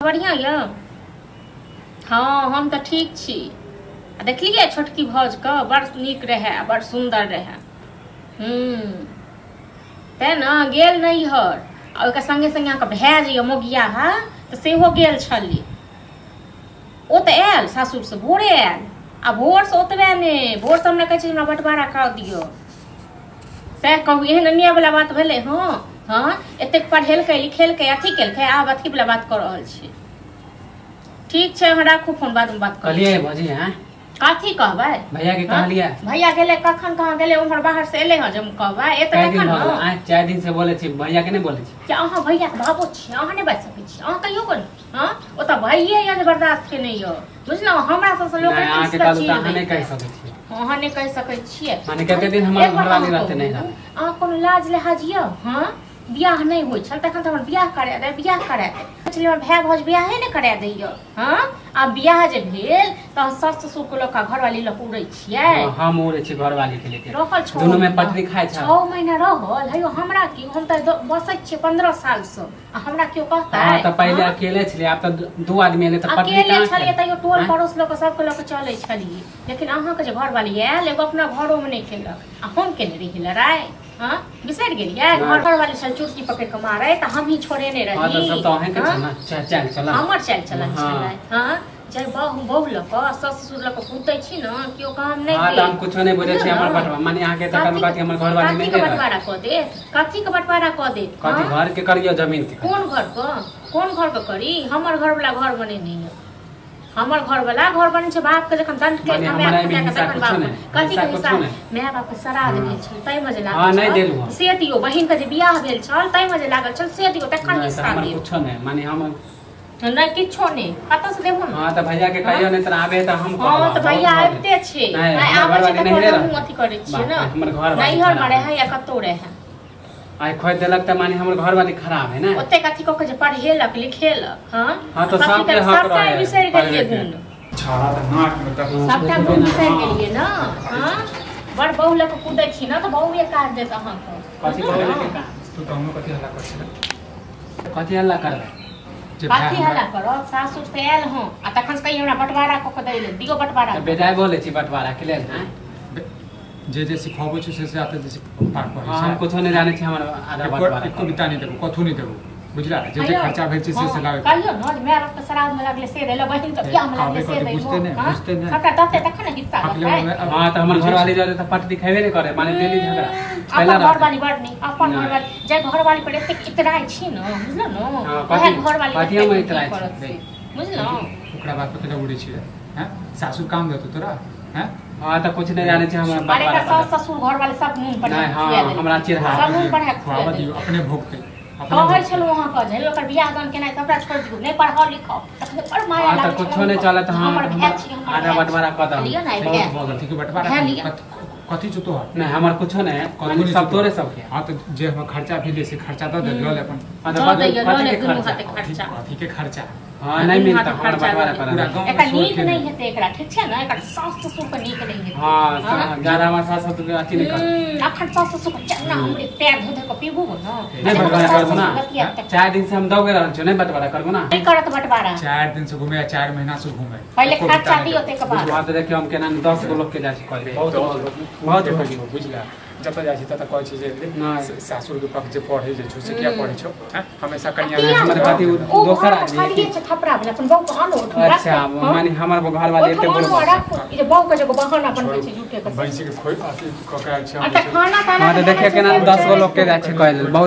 बढ़िया यऽ? हँ हम तऽ ठीक छी। आ देखलियै छोटकी भौजके, बड़ नीक रहै, बड़ सुन्दर रहै। तेँ ने गेल नैहर। आ ओहिके सङ्गे सङ्गे अहाँके भाय जे यऽ मोगियाहा, तऽ सेहो गेल छलै। ओ तऽ आयल सासुरसँ भोरे आयल, आ भोरसँ ओतबे नहि, भोरसँ हमरा कहै छै हमरा बँटवारा कऽ दियौ। सएह कहू, एहन अन्यायवला बात भेलै? हँ हँ, एतेक पढ़ेलकै लिखेलकै अथी केलकै, आब अथीवला बात कऽ रहल छी। ठीक छै, अहाँ राखू फोन, बादमे बात करब। कहलियै भौजी? हैं, कथी कहबै? भैया के कहलियै? भैया गेलै कखन, कहाँ गेलै? उम्हर बाहर से एलै हँ जे हम कहबै ए तऽ कए दिन कखन भऽ गेल? ने आँय, 4 दिन से बोलै छी, भैया के नहि बोलै छी। कि अहाँ भैया के भावो छी, अहाँ नहि बाजि सकै छी? अहाँ कहियो को हँ, ओतऽ भैये यऽ जे बर्दाश्त के नहि यऽ, बुझलहुँ? हमरा सबसँ लोक नहि, अहाँके कहलहुँ तऽ अहाँ नहि कहि सकै छी। अहाँ नहि कहि सकै छियै। माने कते दिन हमर एक बात घरवाली अहाँ रहतै, कहू, नहि रहतै। अहाँ कोनो लाज लिहाज यऽ? हँ, बियाह नहि होइ छल तखन तऽ हमर बियाह करा दे, बियाह करा दे छलै। हमर भाय भौज बियाहे नहि करा दैय। हँ, आ बियाह जे भेल तऽ अहाँ सास ससुरके लऽ कऽ घरवाली लऽ कऽ उड़ै छियै। हँ, हम उड़ै छी घरवाली के लेके? रहल 6 दुनू में महीना। पटरी खाइ छ। 6 महीना रहल। हेयौ, हमरा की, हम तऽ बसै छियै 15 सालसँ, आ हमरा केओ कहतै? हँ, तऽ पहिले हँ? अकेले छलियै, आब तऽ दू आदमी एलै तऽ पटरी अकेले कहाँ छलियै छै? तैयो टोल आँय? पड़ोस लऽ कऽ सबके लऽ कऽ चलै छलियै, लेकिन अहाँके जे घरवाली आयल, एगो अपना घरोमे नहि केलक, आ हम केने रहियै लड़ाइ। हँ, बिसरि गेलियै? नहि। घर घरवाली छल चुटकी पकड़ि कऽ मारै तऽ हमही छोड़ेने हँ, तऽ रही। सब तऽ अहींके हँ? छै ने, चल चल चल। हमर चालि चलन हँ। छलै। हँ, जे बहु बहु लऽ कऽ सास ससुर लऽ कऽ कूदै छी ने, केओ काम नहि हँ, तऽ देत। हम कुछो नहि बुझै छी। बुझलियै हमर ने? बटवा माने अहाँके तऽ कथी कथी हमर घरवाली कथी नहि के रहै। बँटवारा कऽ देत? कथी के बँटवारा कऽ देत? कथी हँ? घर के करियौ, जमीन के करियौ? कोन घर के, कोन घर के करी? हमर घर वाला घर बनेने यऽ। हमर घर वाला घर बने छै बाप के जखन दंड के माने कमाए हमरा एहिमे खटा के हिस्सा तखन कुछो बाप नहि, कथी के हिस्सा हिस्सा? कुछो नहि। माय बाप के श्राद्ध भेल छल ताहिमे जे हँ, लागल नहि छल देलहुँ हम। से दियौ। बहिन के जे बियाह भेल छल ताहिमे जे लागल छल से दियौ, तखन नहि तऽ हिस्सा हमर देब। कुछो नहि, माने हम नहि, किछो नहि, कतऽ से देबो ने? हँ, तऽ भैया के कहियो, नहि तऽ आबे तऽ हम हँ, कहब। तऽ बहुत भैया भऽ गेल। आबिते छै। नहि, नहि हमर आबै छै घरवाली तखन नहिरे हमहूँ रहतै। अथी करै छियै बाप ने। रे, हमर घरवाली नैहरमे खराब है। रहै या कतहु रहै। आइ खोदि देलक तऽ माने हमर घरवाली खराब है ने? ओतेक अथी कऽ के जे पढ़ेलक लिखेलक, हँ। हँ, तऽ कथी सबके कर हक सबटा रहै बिसरि गेलियै पढ़बैके। गुण। छाड़ा तऽ नाक में दर्द। सबटा गुण बिसरि गेलियै ने? हँ, बड़ बहु लऽ कऽ कुदै छी ने, तऽ बहुए काज देत अहाँके। कथी बुझलहुँ बहु ने? लेके काज? तू तऽ हमरो कथी हल्ला करै छलै? कथी हल्ला करबै? जे भाय कथी हमरा हल्ला करब? सासुर से आयल हँ आ तखन से कहियै हमरा बँटवारा कऽ के दै लेल दियौ, बँटवारा तऽ कऽ। बेजाय बोलै छी बँटवारा के लेल, आँय? जे जे सिखबै छै से से आते जे पार करै हँ, हम छै। कुछो नहि जानै छी, हमर आधा एको बँटवारा एको करू। बिता नहि देबो, कथू नहि देबो, बुझला? जे जे कहियौ खर्चा भेल छै से से हँ, लाबे। कहियौ ने जे माय बापके श्राद्धमे लगलै से दै लए, बहिनके बियाहमे कहबे लगलै से करतै, दै। बुझते नहि, हँ, बुझते नहि। सबटा देतै तखन ने हिस्सा अगले देतै। में अब हँ, तऽ हमर बुझै घरवाली छी। जरे तऽ पटरी खेबे नहि करे, माने डेली झगड़ा पहला अपन रहतै। घरवाली बड़ नीक, अपन नहि। घरवाली, जे घरवाली पर एतेक इतराइ छी ने, बुझलहुँ ने? हँ, वएह कथी घरवाली कथी एतेक हम अथी इतराइ छी? करत से देख। बुझलहुँ? ओकरा बात पर केना उड़ै छियै? हैं, सासुर काम देतौ तोरा? हैं? हँ, तऽ कुछ नहि जानै छी, हमरा अरे बँटवारा एकर सास कऽ ससुर घरवाली सब नून पर नहि, हँ, खुआ देलकै। हमरा चिढ़ा सब नून पर खुआ खुआबऽ दियौ, देलकै। अपने भोगतै, अपने कहै भोगतै। छलहुँ अहाँके जे ओकर बियाह दान केनाइ सबटा छोड़ि दियौ, नहि पढ़ाउ लिखाउ, तखन बड़ माया हँ, तऽ लागै कुछो छल नहि हुनकर चलत। जे हँ, हमर तऽ भाय हमर छी, हमर आधा भाय छी। बँटवारा कऽ दहु। लिअ ने बहुत भाय। भऽ गेल। कथी के बँटवारा? भाय लिअ। कथी छौ तोहर? नहि, हमर कुछो नहि, कथू माने नहि सब छौ तोरे तोहर? सबके। हँ, तऽ जे हमर खर्चा भेलै से खर्चा दऽ दे, लऽ ले अपन। हँ, तऽ दऽ कथी दैया, लऽ कथी ले के दुनू खर्चा? हाथे कथी खर्चा। कथी के खर्चा? हँ, नहि दुनू मिलतै, हाथे हमर खर्चा बँटवारा लऽ ले। करा पूरा दे। गाँव में एकरा शोर नीक केने। नहि हेतै एकरा, ठीक छै ने? एकर सास ससुर के नीक नहि हेतै। हँ, हँ? ज्यादा हमर सास ससुर के अथी नहि कर। अखन सास ससुर के चन्ना हमरे पैर धो धो के पीबू ने। नहि बँटवारा सास करबो ना? ससुर बतियात तक। 4 दिन से हम दौगे रहल छियौ, नहि बँटवारा करबो ना? नहि करत बँटवारा। 4 दिन से घूमे, 4 महीना से घूमे। पहिले एको खर्चा बिता नहि दियौ देबो। ताहिके बाद। हँ, तऽ देखियौ हम केना 10 गो लोक के जाइ छी कहै। बहुत बहुत बहुत देखै बुझला, जतऽ जाइ छी ततऽ कहै छै जे नहि। सासुर के पक्ष जे पढ़ै जे छौ से किया पढ़ै छौ? हैं, हमेशा कनिया किया? हमर कथी ओ दोसर घर तऽ आदमी खालिए है। छै, थपड़ा भेल। अपन बहू के आनो ओहिठाम अच्छा, राखू, हँ? माने हमर घरवाली एते ओहिठाम आनो आ बुढ़ राखू। ई जे बहू के जे एगो बहाना बनबै छै झूठे के से। भैंसी के खोइ अथी कऽ के आयल छै। आ तऽ खाना ताना हँ, तऽ देखियौ केना 10 गो लोक के जाइ छी कहै लेल बहुत।